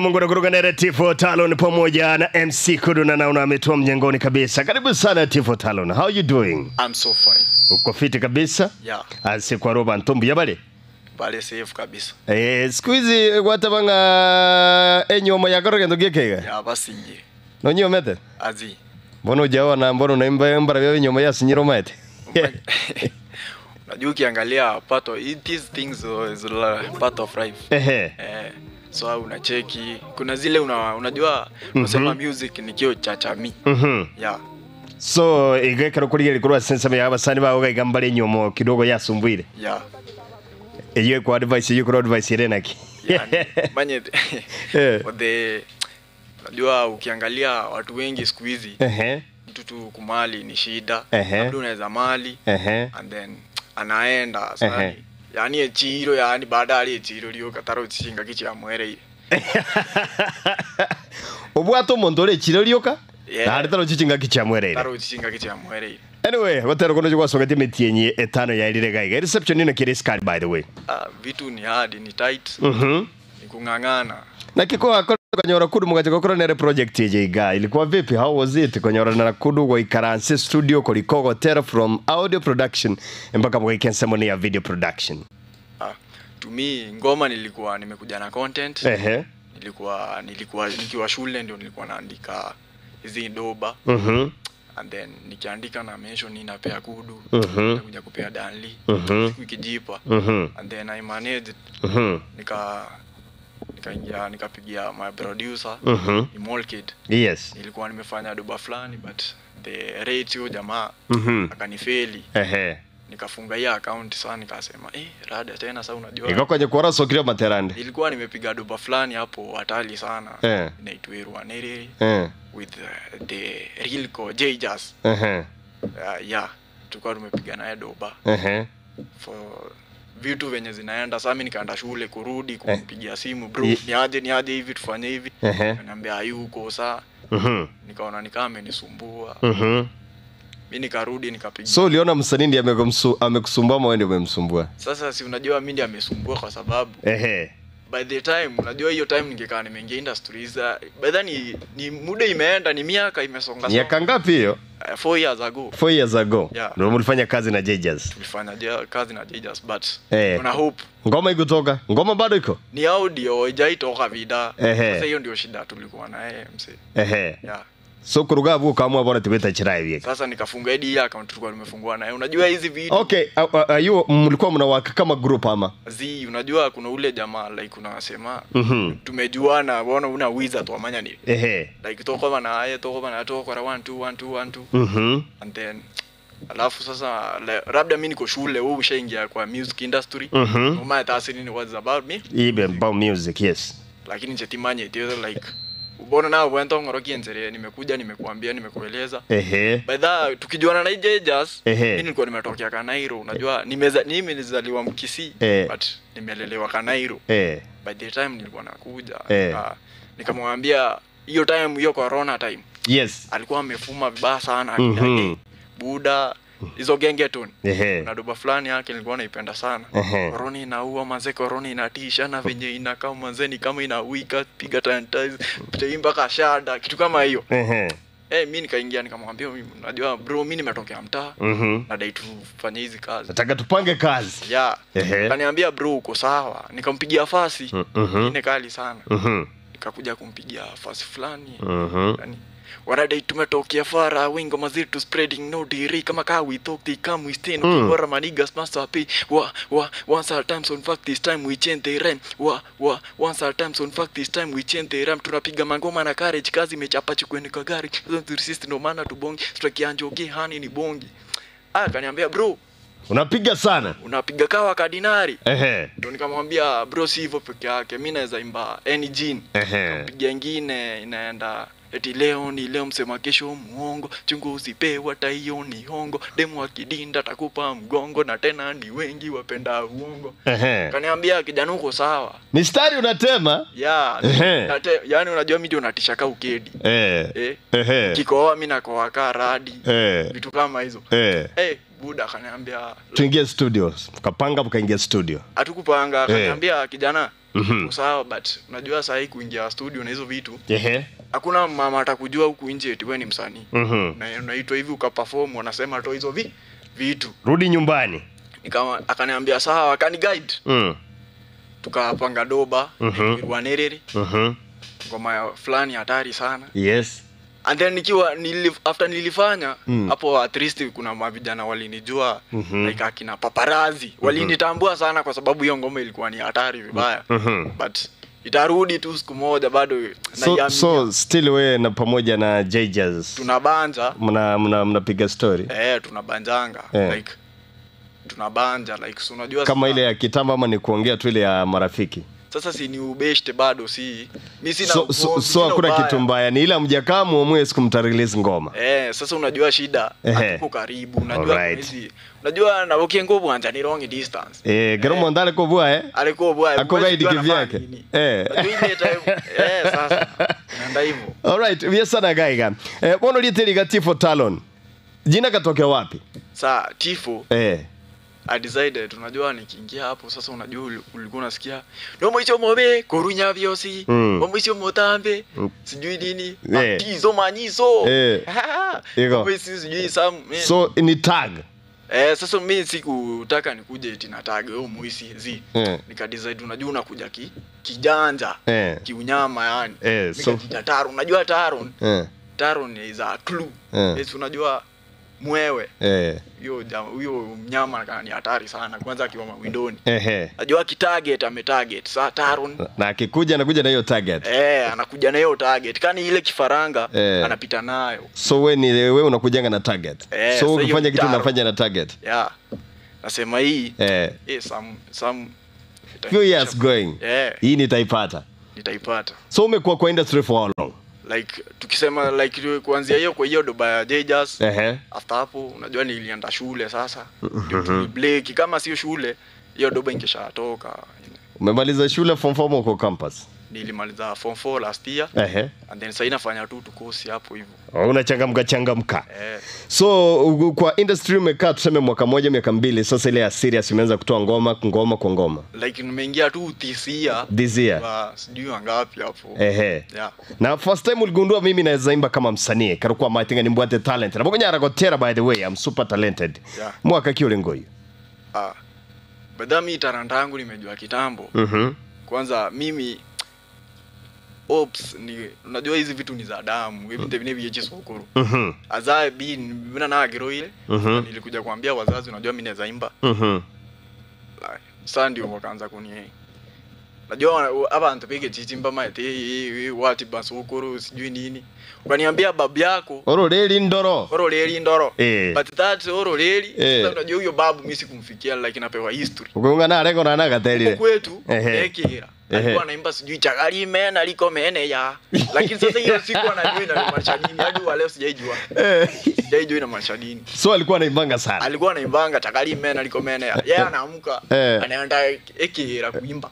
Mungu nakuruka Tifo Talon pamoja na MC Kudu na naona ametua mjengoni kabisa. Karibu sana Tifo Talon. How you doing? I'm so fine. Uko fiti kabisa? Yeah. Asi kwa roba ntombu yabale? Bale safe kabisa. Siku hizi watabanga enyoma ya koroge ndo gekega. Ya basinye. No nyomete? Azi. Mbona hujaona mbona unaimba mbara vya nyoma ya sinyiro mate? Unajua ukiangalia part of these things is part of life. Ehe. So unacheki kuna zile unajua unasema music ni kio cha jamii. Yeah. So igekero kuri geri sense ya abasani bawo igambare nyomo kidogo yasumbuire. Yeah. Iyo kwa advice iyo kwa advice irenaki. Yani manye the unajua ukiangalia watu wengi siku hizi mtu tu kumali ni shida. Labda unaweza mali and then anaenda sasa. Yani echiro yani baada ali echiro lyo kataro chinga kichi amwere. Obwato mondore echiro lyoka? Na ataro chinga kichi amwere. Taro chinga kichi amwere. Anyway, watero kono jwa sogeti metienye etano ya ilire gaiga. Reception ni kire scar by the way. Vitu ni hard ni tight. Ni kungangana. Na kiko akora kanyora Kudu mugaje gokora nere project yeje iga. Ilikuwa vipi? How was it? Kanyora na Kudu go ikaranse studio koliko tera from audio production mpaka mwe ni ya video production. To me ngoma nilikuwa nimekuja na content. Nilikuwa nikiwa shule ndio nilikuwa naandika hizi doba. And then nikiandika na mention ninapea Kudu, nitakuja kupea Danly. Siku ikijipa. And then I managed. Nikaingia nikapigia my producer, Imolkid. Yes. Nilikuwa nimefanya doba fulani but the rate yo jamaa akanifeli. Nikafunga hiyo account sana nikasema rada tena sasa unajua. Ikakoje kwa raso kilio materande. Nilikuwa nimepiga doba fulani hapo hatari sana. Inaitwa Rwanere. With the real co J Jazz. Yeah, tulikuwa tumepiga naye doba. For vitu venye zinaenda sasa mimi nikaenda shule kurudi kumpigia simu bro niaje hivi tufanye hivi. Ananiambia hayuko sasa. Nikaona nikaa amenisumbua. Mimi nikarudi nikapiga. So uliona msanii ndiye amekusumbua ama wewe ndiye umemsumbua? Sasa si unajua mimi ndiye amesumbua kwa sababu by the time unajua hiyo time ningekaa nimeingia industry by then ni muda imeenda ni miaka imesonga. Miaka ngapi hiyo? 4 years ago. 4 years ago. Yeah. Ndio mlifanya kazi na J Jazz. Tulifanya kazi na J Jazz but una hope. Ngoma ikutoka? Ngoma bado iko? Ni audio haijaitoka vida. Sasa hiyo ndio shida tulikuwa na yeye mse. Yeah. So kurugabu ukaamua bora tibeta chirai hivi. Sasa nikafunga hadi hii account tulikuwa tumefungua naye. Unajua hizi video. Okay, hiyo mlikuwa mnawaka kama group ama? Zi, unajua kuna ule jamaa like unasema tumejuana, bona una wizard wa manya ni. Like toko na yeye toko na toko kwa 1 2 1 2 1 2. And then alafu sasa labda mimi niko shule wewe ushaingia kwa music industry. Uma tasini ni what's about me? Ibe about music, yes. Lakini njetimanye it like ubona nao wento ngoroki enzere nimekuja nimekuambia nimekueleza. By the tukijuana na J Jazz mimi nilikuwa nimetokea Kanairo unajua nimezaliwa Mkisii but nimelelewa Kanairo. By the time nilikuwa nakuja nikamwambia hiyo time hiyo corona time. Yes. Alikuwa amefuma vibaya sana Buda hizo gengeton. Na doba fulani yake nilikuwa naipenda sana. Corona inaua manze, corona inatisha na venye inakaa manze ni kama inawika piga sanitize pita mpaka shada kitu kama hiyo. Mimi nikaingia nikamwambia mimi unajua bro mimi nimetokea mtaa na dai tufanye hizi kazi. Nataka tupange kazi. Yeah. Akaniambia bro uko sawa. Nikampigia fasi. Ni kali sana. Nikakuja kumpigia fasi fulani. Yani wanadai tumetokea fara wingo mazitu spreading no diri kama ka we talk they come we stay no kibora manigas master pay wa wa once our times on fact this time we change the rhyme wa wa once our times on fact this time we change the rhyme tunapiga mangoma na courage kazi imechapa chukweni kwa gari don't resist no maana tubongi strike anjoge hani ni bongi. Akaniambia bro unapiga sana. Unapiga kawa kardinali. Ndio nikamwambia bro si hivyo peke yake mimi naweza imba any gene. Piga nyingine inaenda eti leo ni leo msema kesho muongo chungu usipewa hata hiyo ni hongo demu akidinda takupa mgongo na tena ni wengi wapenda uongo. Kaniambia kijana uko sawa. Mistari unatema? Yeah. Yaani unajua mimi ndio natisha ka ukedi. Kikoa mimi nakoa ka radi. Vitu kama hizo. Buda akaniambia tuingie studio. Mkapanga mkaingia studio. Hatukupanga akaniambia kijana Sawa, but unajua saa hii kuingia studio na hizo vitu, hakuna mama atakujua huku nje eti wewe ni msanii. Na unaitwa hivi ukaperform, wanasema toa hizo vitu. Rudi nyumbani. Nikawa akaniambia sawa, akani guide. Tukapanga doba, Rwanerere. Ngoma fulani hatari sana. Yes. And then nikiwa after nilifanya hapo at least kuna mavijana walinijua, like akina Paparazzi walinitambua sana kwa sababu hiyo ngoma ilikuwa ni hatari vibaya. But itarudi tu siku moja bado. So still wewe na pamoja na J-Jazz tunabanja, mnapiga story. Tunabanjanga like tunabanja like so unajua kama ile ya kitambo ama ni kuongea tu ile ya marafiki. Sasa si ni ubeshte bado, si mimi sina so hakuna kitu mbaya, ni ile mjakaa muamue siku mtarelease ngoma. Sasa unajua shida hatuko karibu, unajua hizi, unajua na ukiengo bwanja ni long distance. Gero mondale ko bwa alikuwa bwa ako guide kivyake. Sasa naenda hivyo. All right, we sana gaiga. Bono liteli Tifo Talon. Jina katokea wapi? Sa Tifo I decided, unajua nikiingia hapo sasa, unajua ulikuwa unasikia no mwisho mobe korunya vyosi, mwisho motambe, sijui nini, tizo manyiso. Mwisho sijui some. So ni tag. Sasa mimi sikutaka nikuje eti na tag wewe mwisi zi. Nika decide unajua unakuja kijanja, kiunyama yani. Nikajita Taron, unajua Taron. Taron is a clue. Yes, unajua mwewe. Huyo mnyama ni hatari sana kwanza akiwa mawindoni. Najua akitarget ametarget. Sasa Taron na akikuja anakuja na hiyo target. Anakuja na hiyo target. Kani ile kifaranga anapita nayo. So wewe unakujanga na target. So ukifanya kitu unafanya na target. Yeah. Nasema hii some few years going. Hii nitaipata. Nitaipata. So umekuwa kwa industry for how long? Like tukisema like kuanzia hiyo kwa hiyo doba ya J-Jazz. After hapo unajua nilienda shule sasa. Ndio tulibreak, kama sio shule hiyo doba ingeshatoka. Umemaliza shule form 4 uko campus? Nilimaliza form 4 last year. And then sasa inafanya tu course hapo hivyo. Unachangamka changamka. So kwa industry umekaa tuseme mwaka moja miaka mbili sasa, ile ya serious umeanza kutoa ngoma ngoma kwa ngoma. Like nimeingia tu this year. This year. Sijui ngapi hapo. Yeah. Na first time uligundua mimi naweza imba kama msanii, karikuwa matinga ni mbwate talent. Na bokonya rakotera, by the way, I'm super talented. Mwaka kiule ngoyo. Badha mimi talanta yangu nimejua kitambo. Kwanza mimi ops ni unajua hizi vitu ni za damu, hivi vitu vile vya Azae bi mbona na agero ile nilikuja kuambia wazazi unajua mimi naweza imba. Sasa ndio wakaanza kuni. Najua hapa ntupige chichimba maete wati basukuru sijui nini. Ukaniambia babu yako ororeli ndoro. Ororeli ndoro. But that ororeli sasa unajua huyo babu mimi sikumfikia, like napewa history. Ukaunga na rego na nagatelile. Kwetu ekira. Alikuwa anaimba sijui chagali mena liko mene ya. Lakini sasa hiyo siku anajua inamaanisha nini hadi wa leo sijaijua. Sijaijua inamaanisha nini. So alikuwa anaimbanga sana. Alikuwa anaimbanga chagali mena liko mene ya. Yeye anaamka anaenda ekira kuimba.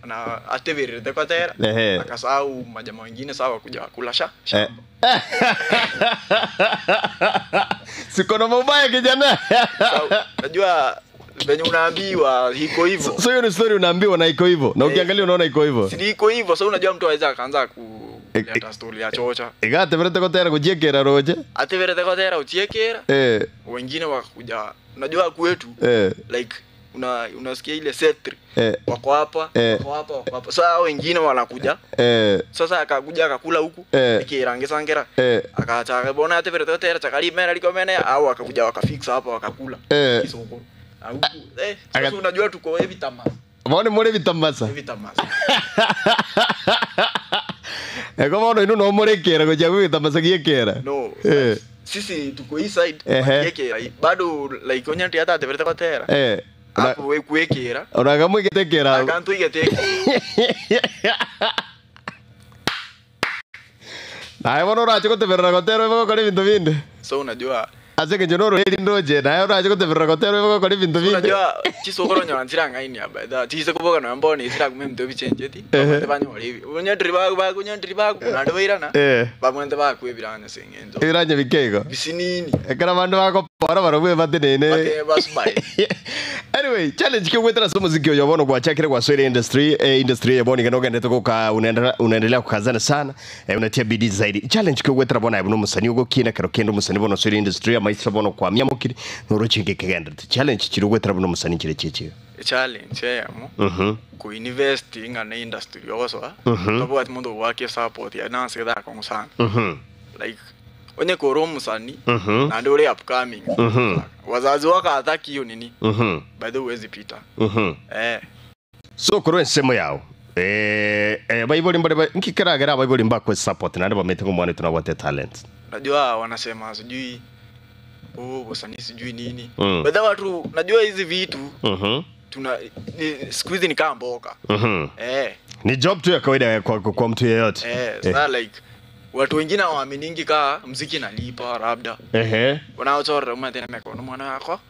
Na atevere tekotera. Akasahau majamaa wengine sawa kuja kula shamba. Siko na mabaya kijana. Unajua venye unaambiwa iko hivyo. So hiyo ni story unaambiwa na iko hivyo. Na ukiangalia unaona iko hivyo. Si iko hivyo. So unajua mtu anaweza akaanza kuleta story ya chocha. Igate verete kotera kujiekera roje. Ate verete kotera uchiekera. Wengine wakakuja. Unajua kwetu like unasikia ile setri. Wako hapa, wako hapa, wako hapa. Sasa wengine wanakuja. Sasa akakuja akakula huku, ikirange sangera. Akaacha bona ate verete kotera chakali mena liko mena au akakuja wakafix hapa wakakula. Kisoko. Sasa unajua tuko hivi tamasa. Mbona mbona hivi tamasa? Hivi tamasa. Kama ono inu no morekera kwa jabu tamasa kiekera. No. Sisi tuko hii side kiekera. Bado like onya hata tevereta kwa tera. Hapo wewe kuekera. Unagamwe kitekera. Akantu igeteke. Na mbona urache kuteverera kwa tera wewe kwa vintu vindi. So unajua Aseke njonoro eri ndoje nayo uraje kuteverera kotero wewe kwa vintu vindi. Unajua chisokoro nyanzira ngaini aba. Da chise kuboka na mbone isira kume mto bichenjeti. Bamwe banyora ibi. Unyandiri ba ba kunyandiri ba kunando bairana. Bamwe ba kwebiranya sengenzo. Ibiranya bikego. Bisinini. Ekera bandu bako Bara bara batenene. Bate bas bye. Anyway, challenge kigwetera so muziki oyo bono gwachakire kwa Swahili industry, industry ya boni kanoga ndetoko ka unaendelea kukazana sana, unatia bidii zaidi. Challenge kigwetera bona ibuno musani ugo kina kero kendo musani bono Swahili industry ya maisha bono kwa myamukiri noro chinge kigenda. Challenge chirugwetera bono musani chire chichi. Challenge yamo. Ku invest ngana industry yoso. Tobo ati mundu wake support ya nanse da kwa sana. Like onye koro musani na ndio ule upcoming. Wazazi wako hataki hiyo nini. By the way pita. So koro ensemo yao. Baibuli mbale nkikaragera baibuli mbakwe support na ndaba mete ngomwana tunawate talent. Najua wanasema sijui wasanii sijui nini. By the way watu najua hizi vitu. Tuna siku hizi ni kama mboka. Ni job tu ya kawaida kwa mtu yeyote. Sasa like watu wengine hawaaminingi ka muziki nalipa labda. Wanaochora umatena mikono mwana wako.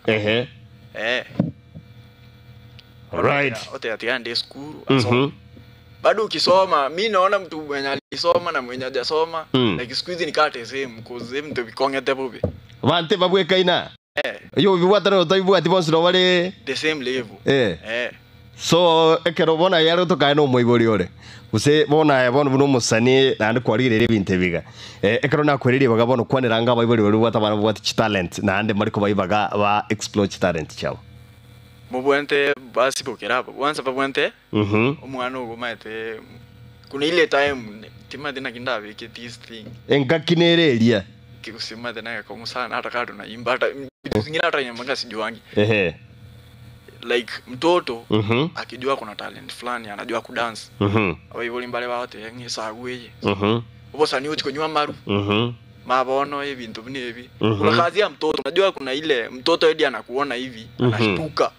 Right. Ote atiende school. Bado ukisoma, mimi naona mtu mwenye alisoma na mwenye hajasoma, like siku hizi ni kate same cause mtu bikonge tebobe. Vante babweka ina. Yo biwata no toibu ati bonso no wale the same level. So ekero bona yaro tokae no moibori ore. Use bona ya bona buno musani na andi kwarire ebintu biga. Ekero nakwerire baga bona kwaniranga baibori bari bwata bana bwati talent na ande mariko baibaga ba explore talent chao. Mubwente basi bokera bwanza babwente. Omwana ogo maete kuna ile time timade na kinda beke this thing. Engakinereria. Kikusema tena kwa sana hata kado na imba hata vitu zingine hata nyamanga sijuangi. Like mtoto akijua kuna talent fulani anajua kudance. Abaiboli mbale baote ngisagweye. Obo sani uti kunywa maru. Mabono hivi bintu hivi. Kuna kazi ya mtoto unajua kuna ile mtoto hadi anakuona hivi anashtuka.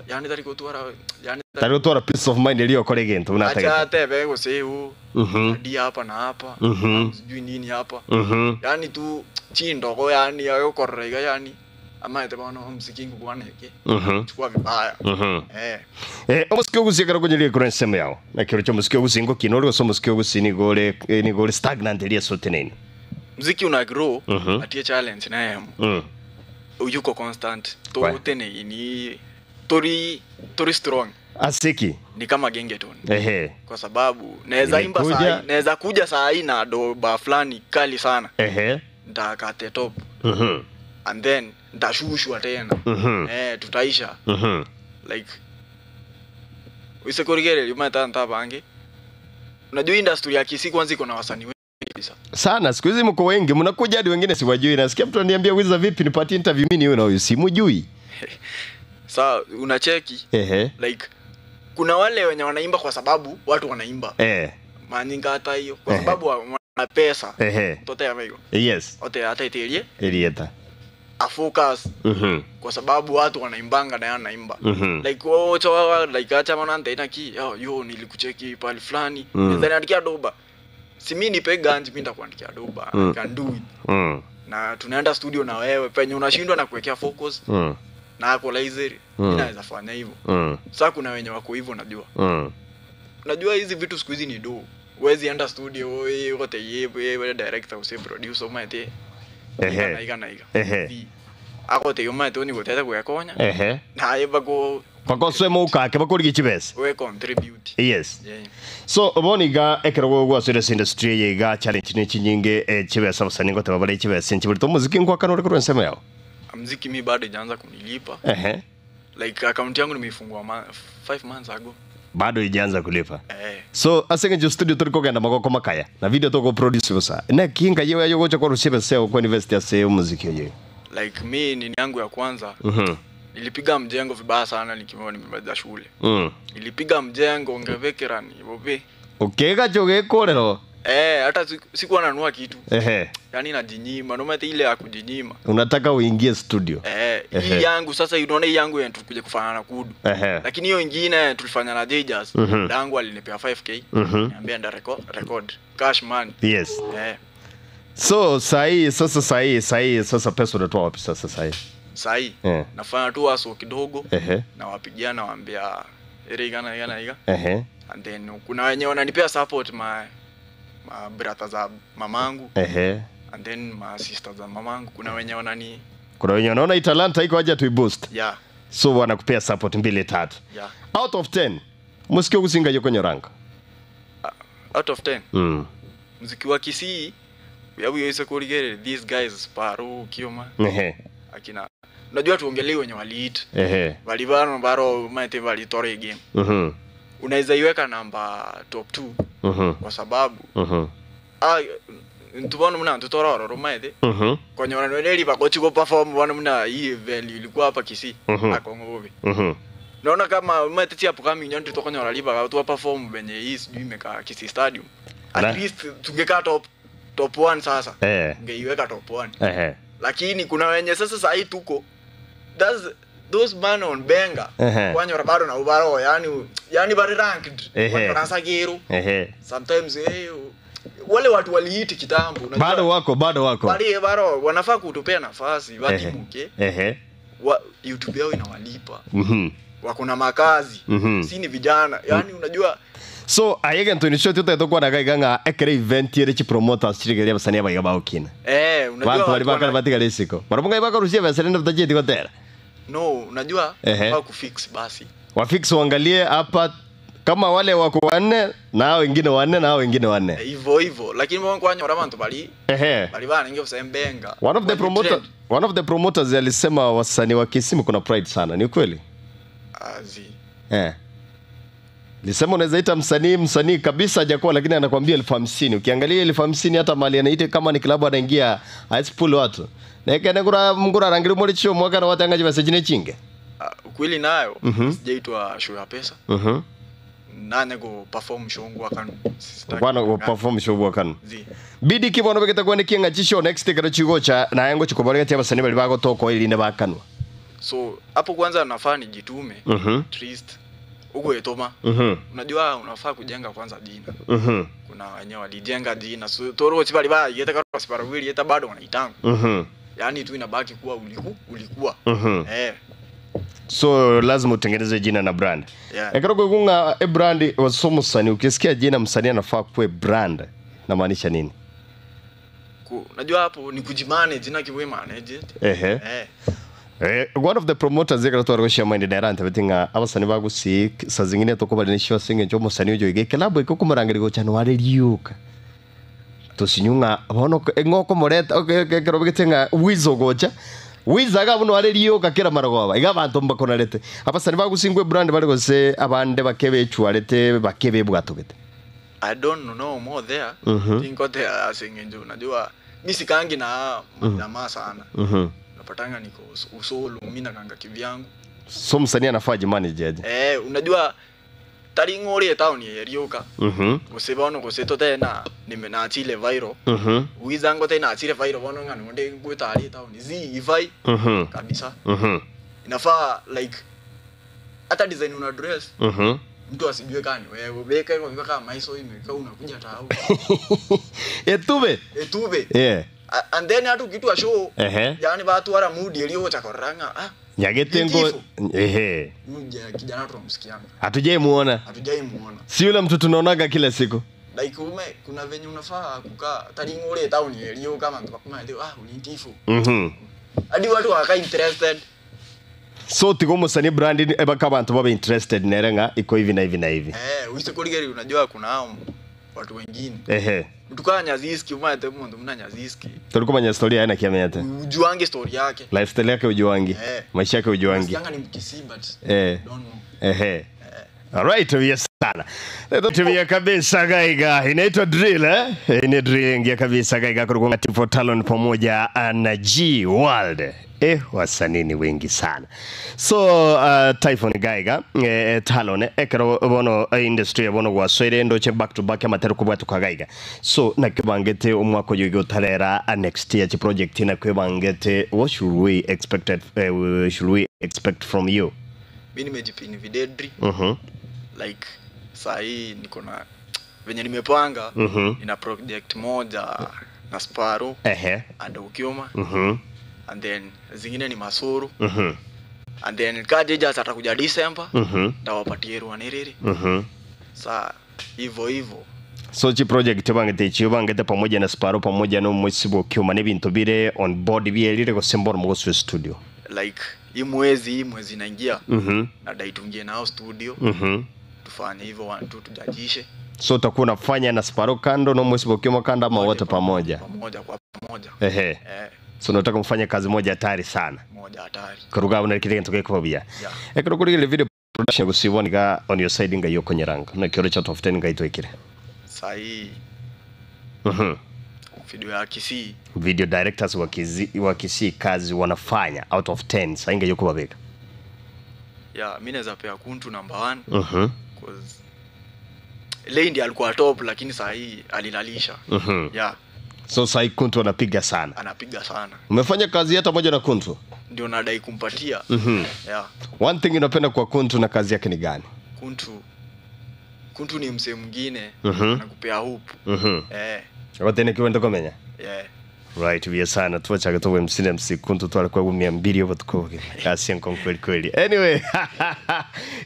Yani tari kutuara peace of mind iliyo kore gento unataka. Acha tebe gose hadi hapa na hapa. Sijui nini hapa. Yani tu chindogo yani ayokorega yani ama ete bono muziki ngukwana heke. Chukua vibaya. Omusiki ogusi kero kunyiri kure nsemo yao. Na kero cho musiki ogusi ngo kinoro so musiki ogusi ni gore stagnant iliyo sote. Muziki una grow atie challenge na yemo. Yuko constant. Totene ni tori strong. Asiki ni kama gengeton. Kwa sababu naweza imba saa hii, naweza kuja saa hii na doba fulani kali sana. Nitakate top. And then nitashushwa tena. Tutaisha. Like usikorigere yuma ntabange. Unajua industry ya Kisii kwanza iko na wasanii wengi kabisa. Sana siku hizi mko wengi, mnakuja hadi wengine siwajui. Nasikia mtu ananiambia Wiza vipi nipatie interview mimi ni huyu simjui. Sawa unacheki. Like kuna wale wenye wanaimba kwa sababu watu wanaimba. Maninga hata hiyo kwa sababu wana pesa. Mtoto ya mego. Yes. Ote hata itelie. Elieta. A focus. Kwa sababu watu wanaimbanga na yanaimba. Like oh like acha mwana ntaina ki yo nilikucheki pale fulani. Then andikia doba. Si mimi nipe ganji mimi nitakuandikia doba. I can do it. Na tunaenda studio na wewe penye unashindwa na kuwekea focus. Na equalizer inaweza fanya hivyo. Sasa kuna wenye wako hivyo najua. Unajua hizi vitu siku hizi ni do. Huwezi enda studio wewe wote yeye director use producer umaete. Naiga. Akote yuma to ni goteta kuyakonya. Na yeba go bakoswe muka ke bakori gichibes. We contribute. Yes. Yeah. So oboniga ekero gwa serious industry yega challenge ni chinyinge chibesa basani ngote babale chibesa nchibuli muziki ngwa kanore kurwa nsema yao. Muziki mi bado haijaanza kunilipa. Like account yangu nimeifungua 5 months ago. Bado haijaanza kulipa. So asenge jo studio tuliko genda magoko makaya na video toko produce busa. Na kinga yewe yogocha kwa rusibe seo kwa university ya seo muziki yewe. Like mi nini yangu ya kwanza. Nilipiga mjengo vibaya sana nikiwa nimemaliza shule. Nilipiga mjengo ngevekerani bobe. Ukega joge korero. Hata sikuwa nanunua kitu. Yaani najinyima, noma ile ya kujinyima. Unataka uingie studio. Hii yangu sasa unaona hii yangu yetu tulikuja kufanya na Kudu. Lakini hiyo nyingine tulifanya na Jjas. Dangu alinipea 5k. Niambia nda record cash money. Yes. So sahi sasa sahi sasa pesa unatoa wapi sasa sahi? Sahi. Nafanya tu waso kidogo. Na wapigia na waambia ere igana iga. And then kuna wenye wananipea support ma brother za mamangu. And then ma sister za mamangu kuna wenye wanani Kuna wenye wanaona hii talanta iko haja tuiboost. Yeah. So wanakupea support 2 3. Yeah. Out of 10 musiki ogusinga yokonyoranga. Out of 10. Muziki wa Kisii yabu kuligere these guys Paru Kioma. Ehe. Akina unajua tuongelee wenye waliit. Ehe. Walibano baro maite walitore game. Unaweza iweka namba top 2. Kwa sababu ntubona mna ntutororo rumaithe. Konyora neli bakochi perform wana mna hii value ilikuwa hapa Kisii akongo bobe. Naona kama maite tia hapo kama nyondi tokonyora liba watu perform benye hii sijui imeka Kisii Stadium. At least tungeka top 1 sasa. Ungeiweka top 1. Lakini kuna wenye sasa saa hii tuko those man on benga kwanyora bado na ubaro yani bari ranked kwanyora sagiru. Sometimes wale watu waliiti kitambo bado wako bali baro wanafaa kutupea nafasi watimuke. YouTube yao inawalipa. Wako na makazi. Si ni vijana yani unajua. So ayege ntoni shoti utaitokuwa na kaiganga ekere event yere chi promoters chirigeria basania baiga baukina. Unajua watu wali bakara batika lesiko. Barabunga ibaka rusia basania ndatajeti kwa tera. No, unajua wa kufix basi. Wa fix uangalie hapa kama wale wako wanne na wengine wanne na wengine wanne. Hivyo hivyo lakini mbona kwa nyora bantu bali bali bana inge usembenga. One of the promoters alisema wasanii wa Kisimu kuna pride sana. Ni kweli? Azi. Nisema unaweza ita msanii kabisa hajakuwa lakini anakuambia 1050. Ukiangalia 1050 hata mali anaita kama ni klabu anaingia haizi pull watu. Na yake ngura mngura rangiri muri chiyo mwaka na watu angaje message ne chinge. Ukweli nayo sijaitwa show ya pesa. Nane go perform show ngwa kanu. Bwana go perform show ngwa kanu. Bidi kibono beketa kwene kinga chisho next kero chigocha na yango chikoboreka tia basani bali bago toko ili ne bakanwa. So hapo kwanza nafaa nijitume. Trist. Ugo etoma. Unajua unafaa kujenga kwanza jina. Kuna wenyewe walijenga jina. So toro chibali ba yeta karo siparawili yeta bado wanaitanga. Yaani tu inabaki kuwa ulikuwa. So lazima utengeneze jina na brand. Ekero kugunga e brand wasomo msanii ukisikia jina msanii anafaa kuwe brand na maanisha nini? Unajua hapo ni kujimanage na kiwe manage. One of the promoters ekero twarosha mind direct betinga abasani bagusi saa zingine tokobalinisha singe njo musani ujo ige club ikokumurangiriko chanware liuka tosinyunga bono engoko moreta ekero betinga wizo gocha wizaga buno are liuka kera marogoba iga bantu mbakonarete abasani bagusingwe brand bari gose abande bakebe bakebe bwatugete. I don't know more there. Tinkote asinge unajua mimi sikangi na jamaa sana. Napatanga niko usolo mimi nakanga kivyangu. So msanii anafaa jimanage aje? Unajua taringori town yerioka. Gosebono goseto tena nimenachile viral. Uizango tena achile viral bono ngano nde ngwetari town zi ifai kabisa. Inafaa like hata design una dress. Mtu asijue kani wewe beka hiyo kama maiso imeka unakuja tao. Etube. Yeah. And then hatu kitu show. Yaani watu wala mood iliyo chakoranga. Nyagetengo kijana tunamsikianga. Hatujaimuona. Si yule mtu tunaonaga kila siku. Like ume kuna venye unafaa kukaa taringore town iliyo kama mtu kama ndio ulintifu. Hadi watu waka interested. So tigo msanii brand ebaka abantu babe interested nerenga iko hivi na hivi na hivi. Uisikuligeri unajua kuna watu wengine. Mtu kama Nyaziski umate mtu mna Nyaziski. Tulikuwa manya story yana kiamete. Ujuange story yake. Lifestyle yake ujuange. Maisha yake ujuange. Yanga ni Mkisii but don't know. Alright, yes sana. Tumia kabisa gaiga. Inaitwa drill Ini drill ya kabisa gaiga kuruka Tifo Talon pamoja na G World. Wasanii ni wengi sana. So Typhoon gaiga Talon ekero bono industry bono gwaswere ndoche back to back amatero kubwatu kagaiga. So nakibangete umwako yogo tarera next year project na kwebangete what should we expect should we expect from you? Mimi nimejipini videdri. Like sahi niko na venye nimepanga nina project moja na Sparrow and Ukioma. And then zingine ni Masoro. And then kaje atakuja December ndawapatie Rwanerere. Sa hivyo hivyo. So chi project bangete chi bangete pamoja na Sparrow pamoja no Mwesibo Kyuma n'ebintu bire on board byerire gosembora mu gosu studio. Like hii mwezi inaingia. Nadai tuingie nao studio. Tufanye hivyo 1 2 tujajishe. So utakuwa unafanya na Sparrow kando na Mwesibo Kyuma kando ama wote pamoja? Pamoja kwa pamoja. Ehe. So unataka mfanye kazi moja hatari sana. Moja hatari. Kuruga unarikire ntoke kwa bia. Yeah. Ekero kuri ile video production gusibona ga on your side nga yokonyeranga. Na kioro cha tofuteni nga itwekire. Sahi. Video ya Kisii. Video directors wa Kisii kazi wanafanya out of 10 sahi nga yoko babeka. Yeah, mimi naweza pea Kuntu number 1. Cause Lady alikuwa top lakini sahi alilalisha. Yeah. So sahi Kuntu anapiga sana. Anapiga sana. Umefanya kazi hata moja na Kuntu? Ndio nadai kumpatia. Yeah. One thing unapenda kwa Kuntu na kazi yake ni gani? Kuntu ni msee mwingine anakupea hope. Wote ni kiwendo komenya. Yeah. Right, we sana tuacha kutoa MC na MC Kuntu twala kwa 200 hapo tuko. Kasi nko kweli kweli. Anyway,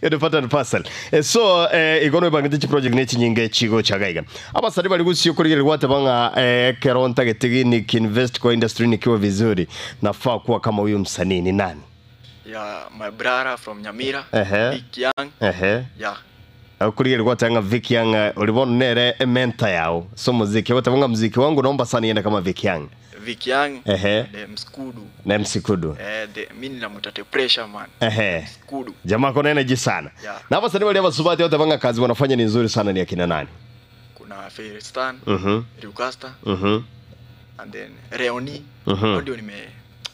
you part and parcel. So igono bangete project nechi nyinge chigo chagaiga. Aba sari bali gusiyo kuri gwate banga keronta getigi kinvest kwa industry nikiwa vizuri. Nafaa kuwa kama huyu msanii ni nani? Yeah, my brother from Nyamira, Vic Young. Yeah. Kuri gwate nga Vic Young ulibona nere mentor yao. So muziki wote banga muziki wangu naomba sana iende kama Vic Young. Vic Young the Mskudu. Na Mskudu. The mimi namuita the pressure man. Mskudu. Jamaa kona energy sana. Yeah. Na hapa sasa wale wasubati wote banga kazi wanafanya ni nzuri sana ni akina nani? Kuna Ferstan, Riukasta. And then Reoni. Ndio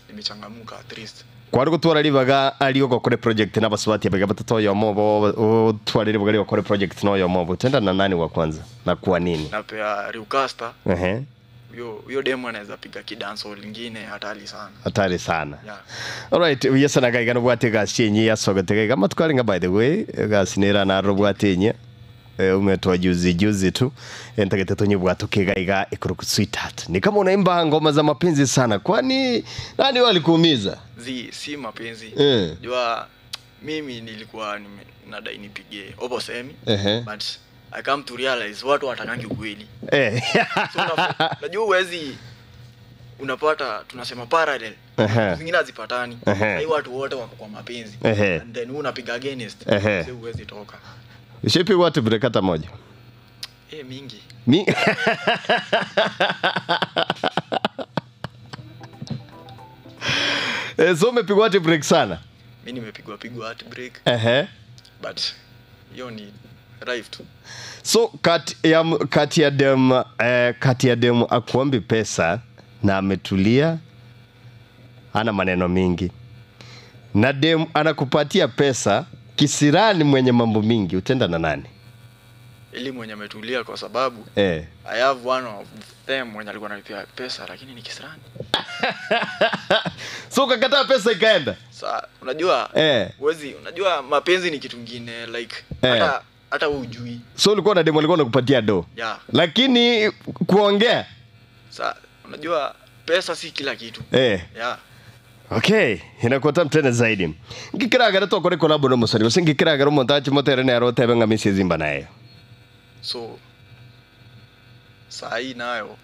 nimechangamuka at least. Kwa rugo twara ribaga aliyo gokore project na basubati baga batoto yo mobo twara ribaga aliyo gokore project no yo mobo tenda na nani wa kwanza na kwa nini? Na pia Riukasta. Huyo demo anaweza piga kidanso lingine hatari sana. Hatari sana. Yeah. Alright, yes na gaiga no bwate gashenyi yasogotega kama tukaringa by the way gasinera na robwate nye umetoa juzi juzi tu entagete tonye bwato kegaiga ikuruku sweetheart. Ni kama unaimba ngoma za mapenzi sana. Kwani nani walikuumiza? Si mapenzi. Jua mimi nilikuwa nadai nipige obo semi. But I come to realize watu watakangi ukweli. So unajua huwezi unapata tunasema parallel. Zingine hazipatani. Hai watu wote wako kwa mapenzi. And then unapiga against. So huwezi toka. Ushipi watu break hata moja? Mingi. So umepigwa watu break sana? Mimi nimepigwa heart break. But hiyo ni life tu. So kati ya dem akuombi pesa na ametulia ana maneno mingi. Na dem anakupatia pesa kisirani mwenye mambo mingi, utenda na nani? Ili mwenye ametulia kwa sababu I have one of them mwenye alikuwa ananipea pesa lakini ni kisirani. So ukakataa pesa ikaenda? Sasa unajua huwezi, unajua mapenzi ni kitu kingine like hata hujui. So ulikuwa na demo alikuwa anakupatia do. Yeah. Lakini kuongea. Sasa unajua pesa si kila kitu. Yeah. Okay, inakuwa tamu tena zaidi. Ngikiraga to kore collab no musani. Basi ngikiraga ro montaje motere na ro tebe ngamisi zimba naye. So sai nayo.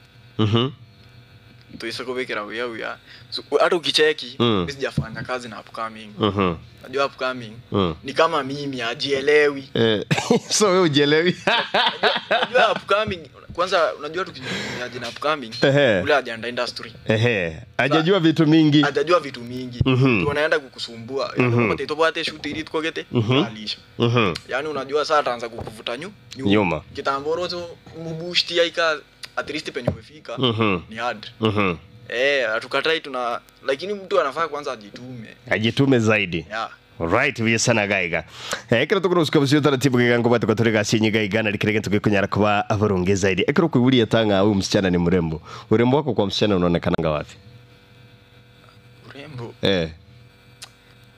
Tuisa kubekera uya. So hata ukicheki mimi sijafanya kazi na upcoming. Najua upcoming ni kama mimi ajielewi. So wewe ujielewi. Najua upcoming kwanza unajua tukijielewa na upcoming ule hajaenda industry. Hajajua vitu mingi. Hajajua vitu mingi. Tunaenda kukusumbua. Yaani kama tete shoot ili tukogete alisha. Yaani unajua sasa ataanza kukuvuta nyuma. Kitambo roto mbushti yaika at least penye umefika ni hard. Hatukatai tuna lakini mtu anafaa kwanza ajitume. Ajitume zaidi. Yeah. Right, we sana gaiga. Ekero tukurusuka busyo taratibu gigango batu katorega sinyi gaiga na likirege tukikunyara kuba abarunge zaidi. Ekero kuibulia tanga huyu msichana ni mrembo. Urembo wako kwa msichana unaonekana wapi? Urembo.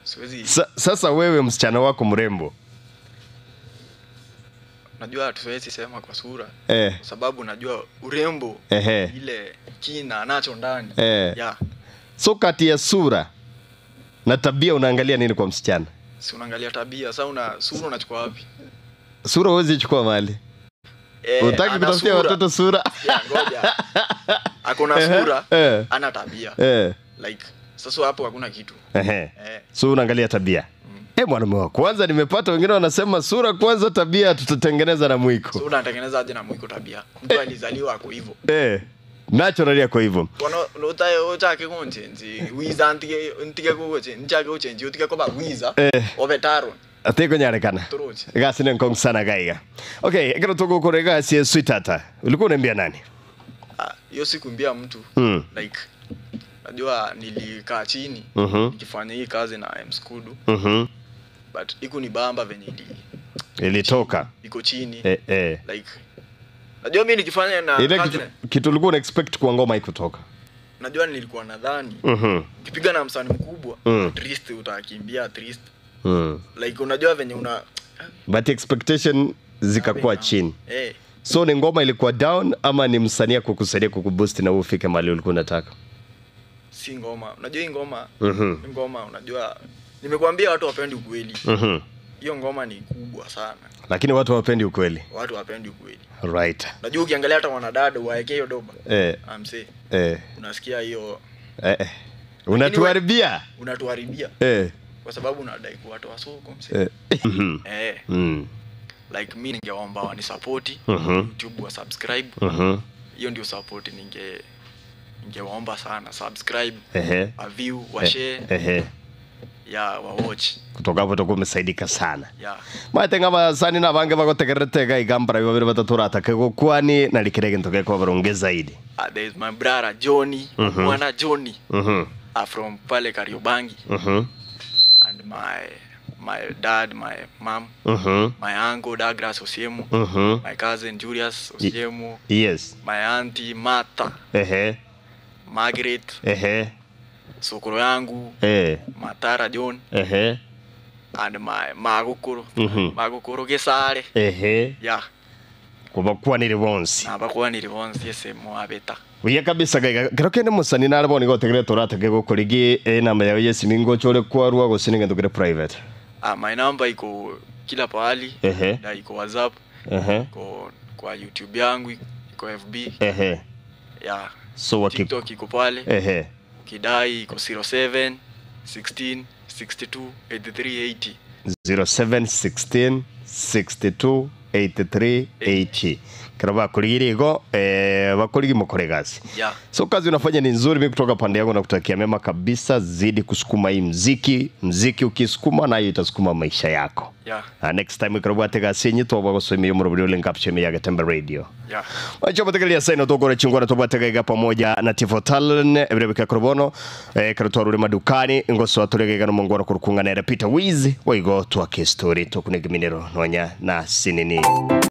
Siwezi. Sasa wewe msichana wako mrembo. Najua hatuwezi sema kwa sura. Kwa sababu najua urembo ile kina anacho ndani. Yeah. So kati ya sura na tabia unaangalia nini kwa msichana? Si unaangalia tabia. Sasa una sura unachukua wapi? Sura huwezi chukua mahali. Utaki kutafutia watoto sura. Ya ngoja. Akona sura, ana tabia. Like sasa hapo hakuna kitu. So unaangalia tabia. Mwanaume wa kwanza nimepata wengine wanasema sura kwanza, tabia tutatengeneza na mwiko. So unatengeneza aje na mwiko tabia? Mtu alizaliwa ako hivyo. Naturally ako hivyo. Kono utake kunchenji, wiza ntige kuchenji, nchake uchenji, utige koba wiza, obetaro. Ateko nyarekana. Gasi ni nkong sana gaiga. Okay, ekero tuko korega si sweetheart. Ulikuwa unaambia nani? Hiyo sikuambia mtu. Like najua nilikaa chini nikifanya hii kazi na Mskudu. But iko ni bamba venye ilitoka. Iko chini. Like najua mimi nikifanya na ile kitu ulikuwa una expect kwa ngoma ikutoka. Najua nilikuwa nadhani ukipiga na msanii mkubwa at least utakimbia at least. Like unajua venye una but expectation zikakuwa chini. So ni ngoma ilikuwa down ama ni msanii kukusaidia kukuboost na ufike mahali ulikuwa unataka? Si ngoma. Unajua hii ngoma, ngoma unajua nimekuambia watu wapendi ukweli. Hiyo ngoma ni kubwa sana. Lakini watu wapendi ukweli. Watu wapendi ukweli. Right. Unajua ukiangalia hata wanadada waekee hiyo doba. Amse. Unasikia hiyo. Unatuharibia. Unatuharibia. Kwa sababu unadai kuwatoa soko mse. Like mimi ningeomba wani support, YouTube wa subscribe. Hiyo ndio support ningewaomba sana, subscribe, wa view, wa share. Ya wa watch. Kutoka hapo utakuwa umesaidika sana. Matenga basani na bange bagotegerete igambara babiri batatu atake gokwani na likirege ntoke kwa baronge zaidi. There is my brother Johnny, mwana Johnny. From pale Kariobangi. And my dad, my mom, my uncle Douglas Osiemo, my cousin Julius Osiemo. Yes. My auntie Martha. Margaret. Sokoro yangu, Matara John, and my Magukuru, Magukuru Gesare. Yeah. Kubakuwa ni bonsi. Abakuwa ni bonsi ese mwabeta. Uya kabisa gaiga. Kero kende musani narabo ni gotegere torata kego koligi namba ya yes mingo chole kwa ruwa gosininga ndogere private. My number iko kila pahali. Na iko WhatsApp. Iko kwa YouTube yangu, iko FB. Yeah. So TikTok iko pale. Kidai iko 07 16 62 83 80. 07 16 62 83 80. Karaba kuligirigo wakuligi mkoregazi. Yeah. So kazi unafanya ni nzuri, mimi kutoka pande yangu nakutakia mema kabisa, zidi kusukuma hii muziki, muziki ukisukuma nayo itasukuma maisha yako. Yeah. Next time karaba tega sinyi toba gosomeye mu rubrio link up chemi ya Gatembe Radio. Yeah. Wacho bategelia saino tokore chingwana toba tega pamoja na Tifo Talent ebrebeka krobono karotwa ruri madukani ngoso aturege no mongoro kurukunga na Peter Wiz waigo twake story tokunega minero nonya na sinini.